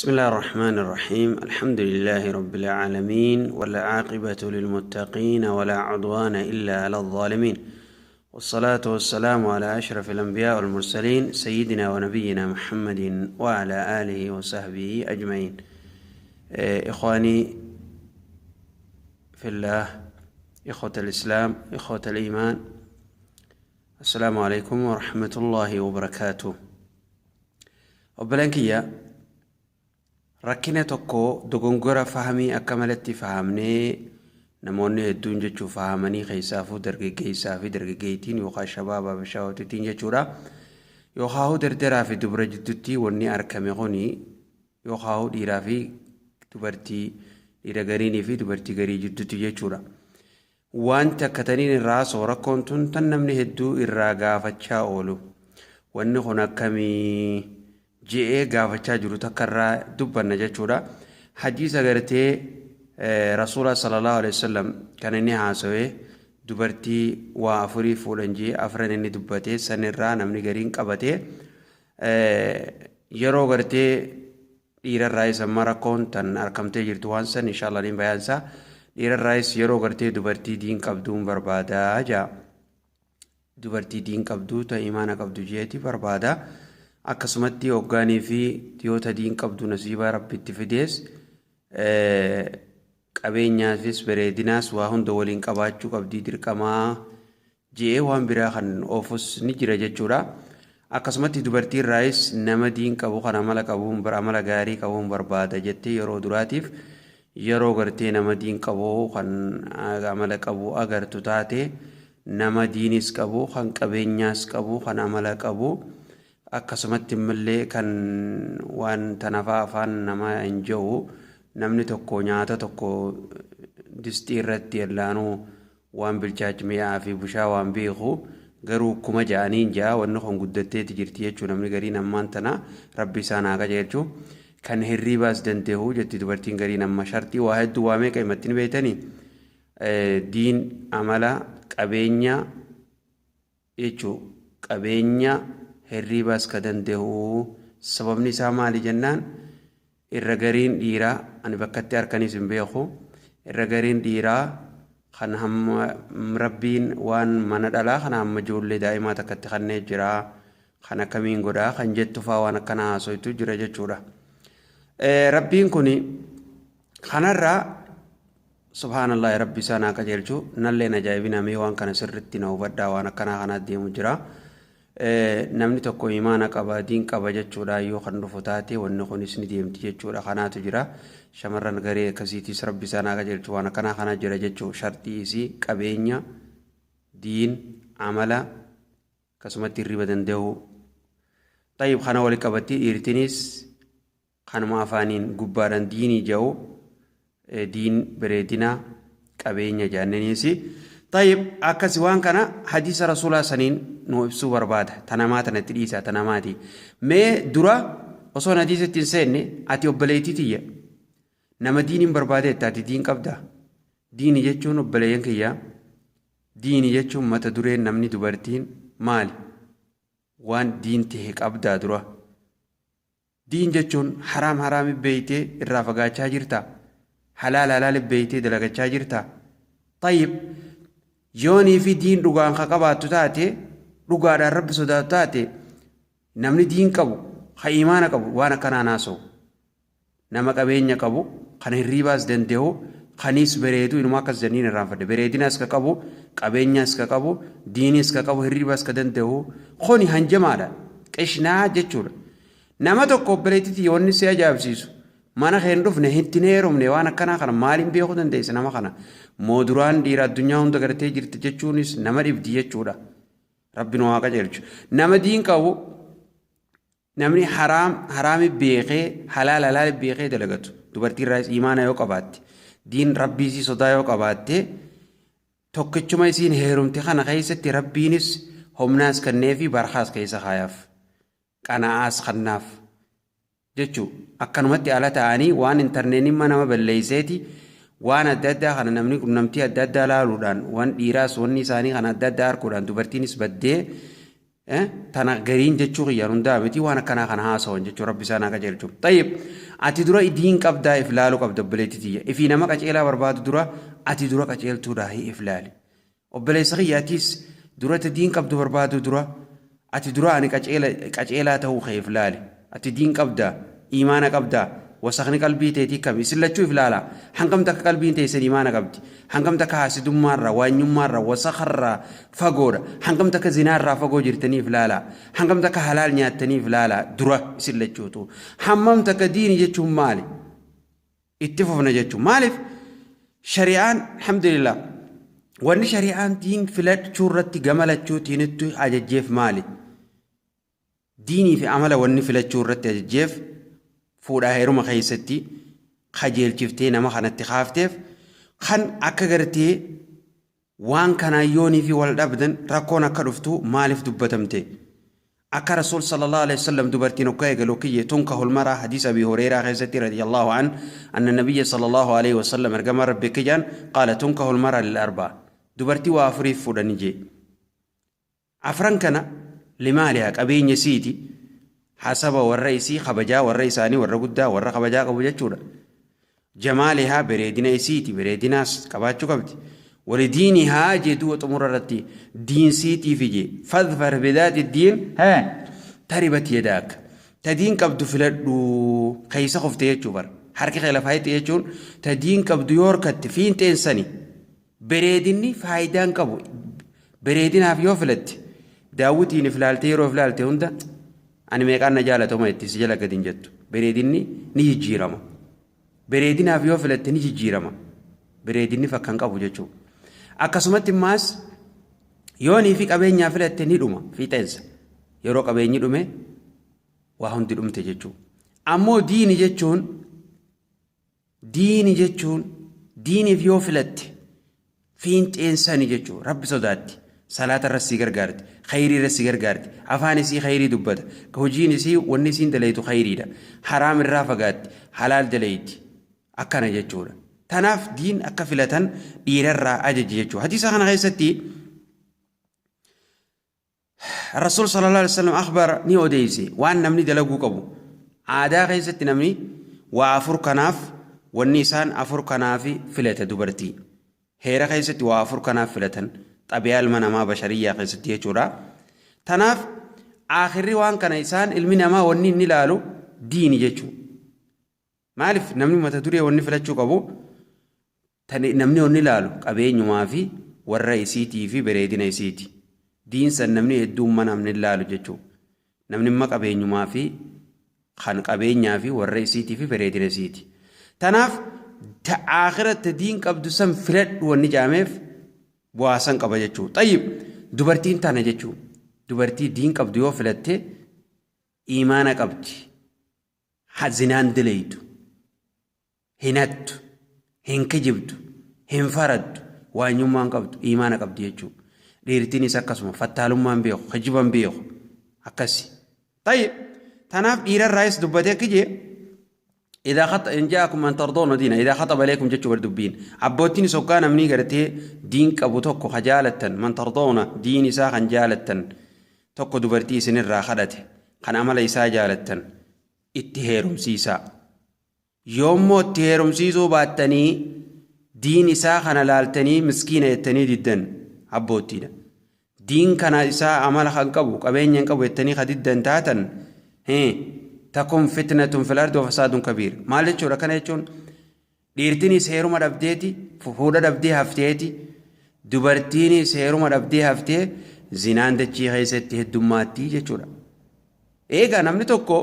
بسم الله الرحمن الرحيم، الحمد لله رب العالمين، والعاقبة للمتقين، ولا عدوان إلا على الظالمين، والصلاة والسلام على أشرف الأنبياء والمرسلين، سيدنا ونبينا محمد وعلى آله وصحبه أجمعين. إخواني في الله، إخوة الإسلام، إخوة الإيمان، السلام عليكم ورحمة الله وبركاته. Obboleen kiyya, rakkina tokko, dogongora fahamii akka malatti fahamnee namoonni hedduun jechuu fahamanii, keessaafuu dargaggeessaa fi dargaggeettiin yookaan shabaabaa fi shaawwatittiin jechuudha. Yookaan dardaraa fi dubara jidduutti wanni argame kuni, yookaan dhiiraa fi dubartii, dhiira gariinii fi dubartii garii jidduutti jechuudha. Wanti akka taniin irraa soo rakkoon tun tan namni hedduu irraa gaafachaa oolu. Wanni kun akkamii je'ee gaafachaa jiru takka irraa dubbanna jechuudha. Hadiisa gartee Rasuula sallallahu alaihi wasallam kan inni haasawee, dubartii waa afurii fuudhan jee, afran inni dubbatee sanirraa namni gariin qabatee, yeroo gartee dhiirarraayis amma rakkoon tan argamtee jirtu, waan san inshallah niin bayaansaa. Dhiirarraayis yeroo gartee dubartii diin qabduun barbaadaa jaa, dubartii diin qabduu ta imaana qabdu jeeti barbaada. Akkasumatti hoggaanii fi dhiyoota diin qabdu nasiibaa Rabbitti fidees, qabeenyaafis bareedinaas waa hunda waliin qabaachuu qabdii dirqamaa je'ee waan biraa kan oofus ni jira jechuudha. Akkasumatti dubartii irraayis nama diin qabu kan amala qabuun, amala gaarii qabuun barbaada jettee, yeroo duraatiif yeroo gartee nama diin qabu kan amala qabu agartu taate, nama diinis qabu, kan qabeenyaas qabu, kan amala qabu, akkasumatti immallee kan waan tanafaa afaan namaa hin jiru, namni tokko nyaata tokko distii irratti ellaanuu waan bilchaachi mi'aa fi bushaa waan beeku garuu kuma ja'aniin ja'a, wanni kun guddatteeti jirti jechuu. Namni gariin ammaan tana Rabbi isaan haa qajeelchu, kan hirriibaas danda'u jetti dubartiin gariin. Amma shartii waa hedduu waa meeqa himatti ni beektanii: diin, amala, qabeenya jechuu, qabeenya, hirriibaas ka danda'u. Sababni isaa maali jennaan, irra gariin dhiiraa, ani bakkatti harkanis hin beeku, irra gariin dhiiraa kan hamma Rabbiin waan mana dhalaa kana hamma ijoollee daa'imaa takkatti kannee jira, kan akkamiin godhaa kan jettu faa, waan akkana haasoitu jira jechuudha. Rabbiin kun kanarraa, subhaanallah, Rabbi isaan haa qajeelchu. Nalleen ajaa'ibina mee waan kana sirritti na hubadhaa, waan akkanaa kanaa deemu jira. Namni tokko imaana qaba, diin qaba jechuudha yoo kan dhufu taate, wanni kunis ni deemti jechuudha. Kanaatu jira. Shamarran garee akkasiitis Rabbi isaan haa qajeelchu, waan akkanaa kanaa jira jechuu. Shartii isii qabeenya, diin, amala, akkasumatti hirriba danda'u. Tayyib, kana wali qabatti dhiirtinis kanuma afaaniin gubbaadhaan diinii ja'u, diin, bareedina, qabeenya jaannaniisi. Tayyib, akkasi waan kana hadiisa Rasuulaa saniin nu ibsuu barbaada. Tanamaa tanatti dhiisa tanamaati. Mee dura osoo hadiisa ittiin seenne, ati obboleettii tiyya, nama diiniin barbaadeetta, ati diin qabdaa? Diini jechuun, obboleeyyan kiyya, diini jechuun mata dureen namni dubartiin maali? Waan diin ta'e qabdaa dura? Diin jechuun haraam haraami beeytee irraa fagaachaa jirta? Halaal halaal beeytee dalagachaa jirta? Tayyib, yoonii fi diin dhugaan ka qabaattu taate, dhugaadhaan Rabbi sodaatu taate, namni diin qabu ka imaana qabu waan akkanaa naasa'u. Nama qabeenya qabu kan hirriibaas danda'u, kanis bareedu, inuma akkas janniin irraanfadhe, bareedinaas ka qabu, qabeenyaas ka qabu, diinis ka qabu, hirriibaas ka danda'u kuni hanjamaadha, qishnaa jechuudha. Nama tokko, obboleettitii, wanni si ajaa'ibsiisu, mana kee hin dhufne, hin heerumne, waan akkanaa kana maaliin beekuu dandeessa nama kana? Moo duraan dhiira addunyaa hunda gartee jirti jechuunis nama dhibdi jechuudha. Rabbi nu haa qajeelchu. Nama diin qabu, namni haraam haraami beekee, halaal halaal beekee dalagatu, dubartii irraas imaana yoo qabaatte, diin Rabbii isii sodaa yoo qabaatte, tokkichuma isiin heerumte kana keessatti Rabbiinis humnaas kenneefi barkaas keessa kaayaaf, qana'aas kannaaf jechuu. Akkanumatti ala ta'anii waan intarneetiin nama balleesseeti, waan adda addaa kana namni qunnamtii adda addaa laaluudhaan, waan dhiiraas wanni isaanii kana adda addaa arguudhaan dubartiinis baddee. Tana gariin jechuu kiyyaan hundaa miti, waan akkanaa kana haasawan jechuu. Rabbi isaan haa qajeelchu. Tayyib, ati dura diin qabdaa if laalu qabda, obboleetti tiyya. Ifii nama qaceelaa barbaadu dura ati dura qaceeltuudhaa if laali. Obboleessa kiyya, atis dura ta diin qabdu barbaadu dura ati dura ani qaceelaa ta'uu kee if laali. Ati diin qabdaa, iimaana qabdaa, wasakni qalbii teetii kami? Isin lachuu if laala. Hangam takka qalbiin teessan iimaana qabdi? Hangam takka haasidummaarraa, waanyummaarraa, wasakarraa fagoodha? Hangam takka zinaarraa fagoo jirtanii if laala. Hangam takka halaal nyaattanii if laala dura isin lachuutu. Hammam takka diini jechuun maali? Itti fufna jechuun maaliif shari'aan, alhamdulillah, wanni shari'aan diin filachuu irratti gama lachuutiinittu ajajjeef maali? Diinii fi amala wanni filachuu irratti ajajjeef, fuudhaa heeruma keessatti kajeelchiftee nama kanatti kaafteef, kan akka gartee waan kanaan yoonii fi wal dhabdan rakkoon akka dhuftu maaliif dubbatamte? Akka Rasuul sallallahu alaihi wasallam dubartiin hoggaa eegalu kiyye tunkahul maraa, hadiis Abi Hureeraa keessatti radiyallahu an anna nabiyya sallallahu alaihi wasallam, ergamaa Rabbi kiyyaan, qaala tunkahul maraa lil arbaa, dubartii waa afuriif fuudhani jee. Afran kana: limaalihaa, qabeenya isiiti, hasaba warra isii, kabajaa warra isaanii, warra guddaa, warra kabajaa qabu jechuudha, jamaalihaa, bareedina isiiti, bareedinaas qabaachuu qabdi, walidiinihaa jee. Du'a xumura irratti diinsiitiifi jee. Fadfar bidaati diin taribat yadaak, ta diin qabdu filadhu, keessa kufte jechuu bar, harki kee lafaa hixe jechuun. Ta diin qabdu yoo harkatte fiinxeensani bareedinni faayidaan qabu. Bareedinaaf yoo filatte, daawwitiin if laaltee, yeroo if laalte hunda ani meeqaan na jaalatama itti si jala gadi hin jettu. Bareedinni ni jijjiirama. Bareedinaaf yoo filatte ni jijjiirama. Bareedinni fakka hin qabu jechuudha. Akkasumatti immaas yoonii fi qabeenyaa filatte ni dhuma fiixeensa. Yeroo qabeenyi dhume waa hundi dhumte jechuudha. Ammoo diini jechuun diiniif yoo filatte fiinxeensani jechuudha. Rabbi sodaatti. Salaata irra si gargaarti. Khayrii irra si gargaarti. Afaan isii khayrii dubbata. Hojiin isii, wanni isiin dalaytu khayriidha. Haraam irraa fagaatti. Halaal dalayti. Akkana jechuudha. Tanaaf diin akka filatan dhiirarraa ajaji jechuudha. Hadiisa kana keessatti Rasuul sallallahu alaihi wasallam akhbar, ni odeeyse waan namni dalaguu qabu. Aadaa keessatti namni waa afur kanaaf, wanni isaan afur kanaaf filata dubartii. Heera keessatti waa afur kanaaf filatan, xabiyaa ilma namaa bashariyyaa keessatti jechuudha. Tanaaf aakhirri waan kana isaan ilmi namaa wanni inni ilaalu diini jechuudha. Maaliif namni mata duree wanni filachuu qabu, namni wanni ilaalu qabeenyumaa fi warra isiitii fi bareedina isiiti. Diinsan namni hedduun namni ilaalu jechuudha. Namni imma qabeenyumaa fi kan qabeenyaa fi warra isiitii fi bareedina isiiti. Tanaaf akhiratti diin qabdu san filadhu wanni jaameef bu'aa san qaba jechuudha. Tayyib, dubartiin tana jechuudha. Dubartii diin qabdu yoo filatte imaana qabdi. Zinaan dileeytu, hin hattu, hin kijibdu, hin faraddu, waanyummaan qabdu, imaana qabdi jechuudha. Dhiirtiinis akkasuma fattaalummaan beeku, kijiban beeku akkasi. Tayyib, tanaaf dhiirarraayis dubbatee akka jee إذا خط إن جاءكم من ترضون دينه إذا خطب إليكم jechuu bar dubbiin. Abboottiin soggaa namni gartee diin qabu tokko ka jaalattan, man tardoona, diin isaa kan jaalattan tokko dubartii isinirraa kadhate, kan amala isaa jaalattan itti heerumsiisaa. Yoommoo itti heerumsiisuu baattanii, diin isaa kana laaltanii miskiina jettanii diddan, abboottiidha. Diin kana isaa amala kan qabu, qabeenya hin qabu jettanii ka diddan taatan, takun fitnatun fil ardi wa fasaadun kabiir. Maal jechuudha kana jechuun? Dhiirtinis heeruma dhabdeeti, fuudha dhabdee hafteeti, dubartiinis heeruma dhabdee haftee, zinaan dachii keessatti heddummaatti jechuudha. Eegaa namni tokko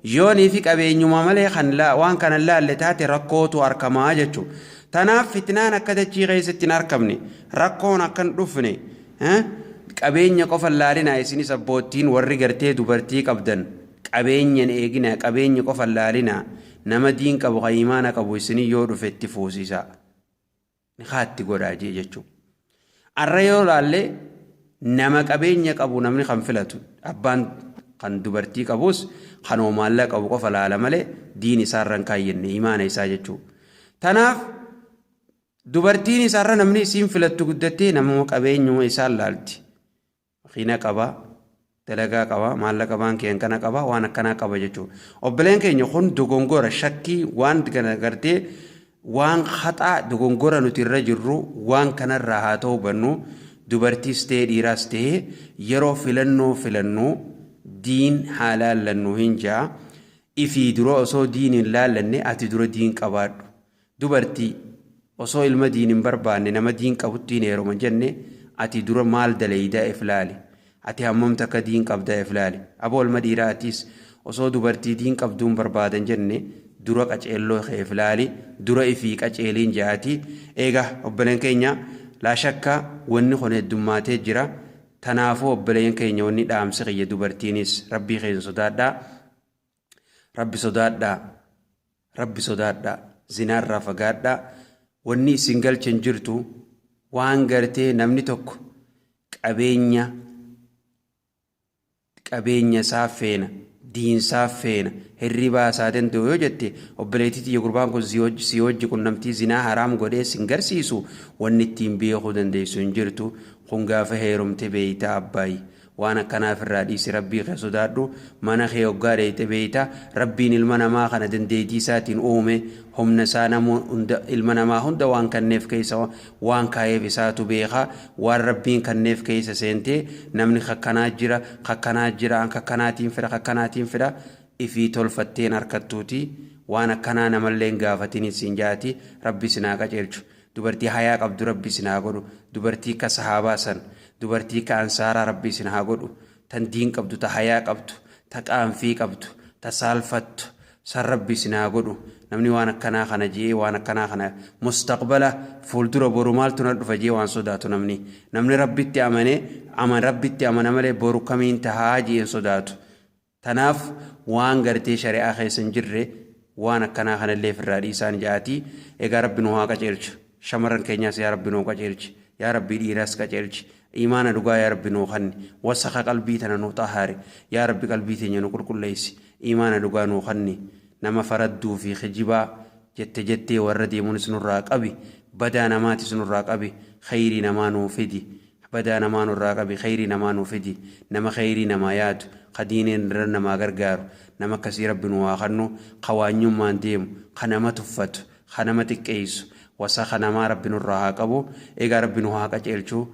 yoonii fi qabeenyuma malee kan waan kana laalle taate rakkootu argamaa jechuudha. Tanaaf fitnaan akka dachii keessatti hin argamne, rakkoon akka hin dhufne, qabeenya qofa laalinaa. Isinis abboottiin warri gartee dubartii qabdan qabeenyan eegina, qabeenya qofa laalinaa. Nama diin qabu kan imaana qabu isinii yoo dhufe itti fuusisaa. Nikaatti godhaa jee jechuudha. Arra yoo laalle nama qabeenya qabu namni kan filatu, abbaan kan dubartii qabus kan maallaqa qabu qofa laala malee diin isaarra hin kaayyenne, imaana isaa jechuudha. Tanaaf dubartiin isaarra namni isiin filattu guddattee namuma qabeenyuma isaan laalti. Makiina qabaa, Dalagaa qaba, maallaqa baankii hanqana qaba, waan akkanaa qaba jechuudha. Obboleen keenya kun dogongora shakkii waan kana gartee waan haxaa dogongora nuti irra jirru waan kanarraa haa ta'u bannu. Dubartiis ta'ee dhiiraas ta'ee yeroo filannoo filannu diin haa laallannu hin ja'a. Ifii dura osoo diin hin laallanne ati dura diin qabaadhu. Dubartii osoo ilma diin hin barbaanne nama diin qabutti hin heeruma jenne, ati dura maal daleeydaa if laali. Ati hammam takka diin qabdaa if laali. Aboo ilma dhiiraa, atis osoo dubartii diin qabduun barbaadan jenne dura qaceelloo kee if laali, dura ifii qaceeliin jaati. Eega obboleen keenya, laa shakka wanni kun heddummaatee jira. Tanaafuu obboleen keenya, wanni dhaamsi kiyya, dubartiinis rabbii keessa sodaadhaa. Rabbi sodaadhaa. Rabbi sodaadhaa. Zinaarraa fagaadhaa. Wanni isin galchan jirtu waan gartee namni tokko qabeenya isaa feena, diinsaa feena, hirribaa isaa danda'u yoo jette, obboleettii tiyya, gurbaan kun si wajji qunnamtii zinaa haraam godhee sin garsiisu, wanni ittiin beekuu dandeessu hin jirtu. Kun gaafa heerumte beeyta. Abbaayi, waan akkanaaf irraa dhiisi, rabbii kee sodaadhu. Mana kee hoggaa dheeyte beeyta. Rabbiin ilma namaa kana dandeettii isaatiin uume, humna isaa namu hunda, ilma namaa hunda waan kanneef keessa waan kaayeef isaatu beeka. Waan rabbiin kanneef keessa seentee namni kakkanaa jira, kakkanaa jira, an kakkanaatiin fedha, kakkanaatiin fedha, ifii tolfatteen harkattuuti. Waan akkanaa namallee hin gaafatinin siin jaati. Rabbi isin haa qajeelchu. Dubartii hayaa qabdu rabbi isin haa godhu. Dubartii ka sahaabaa san, dubartii ka ansaaraa rabbi isin haa godhu, tan diin qabdu, ta hayaa qabdu, ta qaanfii qabdu, ta saalfattu san rabbi isin haa godhu. Namni waan akkanaa kana je'ee, waan akkanaa kana mustaqbala fuuldura boru maaltu na dhufa je'ee waan sodaatu, namni rabbitti amane aman rabbitti amana malee boru kamiin tahaa je'een sodaatu. Tanaaf waan gartee shari'aa keessa hin jirre waan akkanaa kanallee ofirraa dhiisaan ja'atii. Egaa rabbi nu haa qaceelchu. Shamarran keenyaas yaa rabbi nuu qaceelchi. Yaa rabbii, dhiiraas qaceelchi. Imaana dhugaa yaa rabbi nuu kanni. Wasakha qalbii tana nuu xahaari. Yaa rabbi, qalbii teenya nu qulqulleessi. Imaana dhugaa nuu kanni. Nama faradduu fi kijibaa jette jettee warra deemuunis nurraa qabi. Badaa namaatis nurraa qabi. Khayrii namaa nuu fidi. Badaa namaa nurraa qabi, khayrii namaa nuu fidi. Nama khayrii namaa yaadu, ka diineen irra namaa gargaaru, nama akkasii rabbi nuu haa kannu. Ka waanyummaan deemu, ka nama tuffatu, ka nama xiqqeessu, wasakha namaa rabbi nurraa haa qabu. Egaa rabbi nu haa qaceelchu.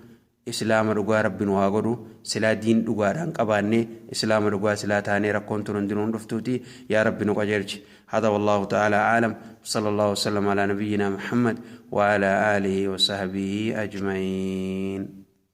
Islaama dhugaa rabbi nu haa godhu. Silaa diin dhugaadhaan qabaanne, islaama dhugaa silaa taanee, rakkoon tun hundinuu hin dhuftuuti. Yaa rabbi nu qajeelchi. هذا والله تعالى أعلم، صلى الله وسلم على نبينا محمد وعلى آله وصحبه أجمعين.